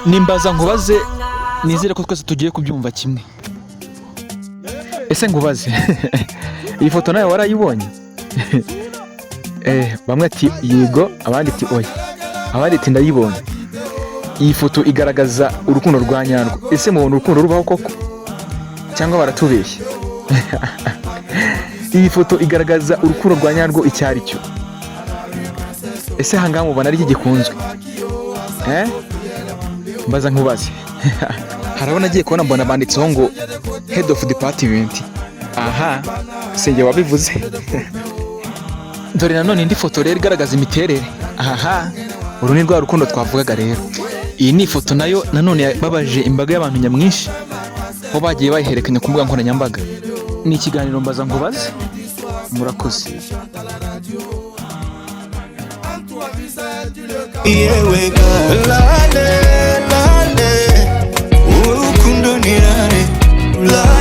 Nimbaza nkubaze, nizere ko twese tugiye kubyumva kimwe. Ese nkubaze, iyi foto nawe warayibonye? Bamwe ati yego, abandi ati oya, abandi ati ndayibonye. Iyi foto igaragaza urukundo rwa nyarwo. Ese mubona urukundo rubaho koko cyangwa baratubeshya? Iyi foto igaragaza urukundo rwa nyarwo icyo ari cyo. Ese ahangaha mubona ari iki gikunzwe? Mbaza nkubaze, harabona agiye kubona mbona banditseho ngo "head of department". Aha sinjye wabivuze. Dore nanone indi foto rero igaragaza imiterere. Aha uru ni rwa rukundo twavugaga. Rero iyi ni ifoto nayo nanone yababaje imbaga y'abantu nyamwinshi, aho bagiye bayihererekanya ku mbuga nkoranyambaga. Ni ikiganiro Mbaza Nkubaze, murakoze. Yewe lale lale, urukundo ni lale lale.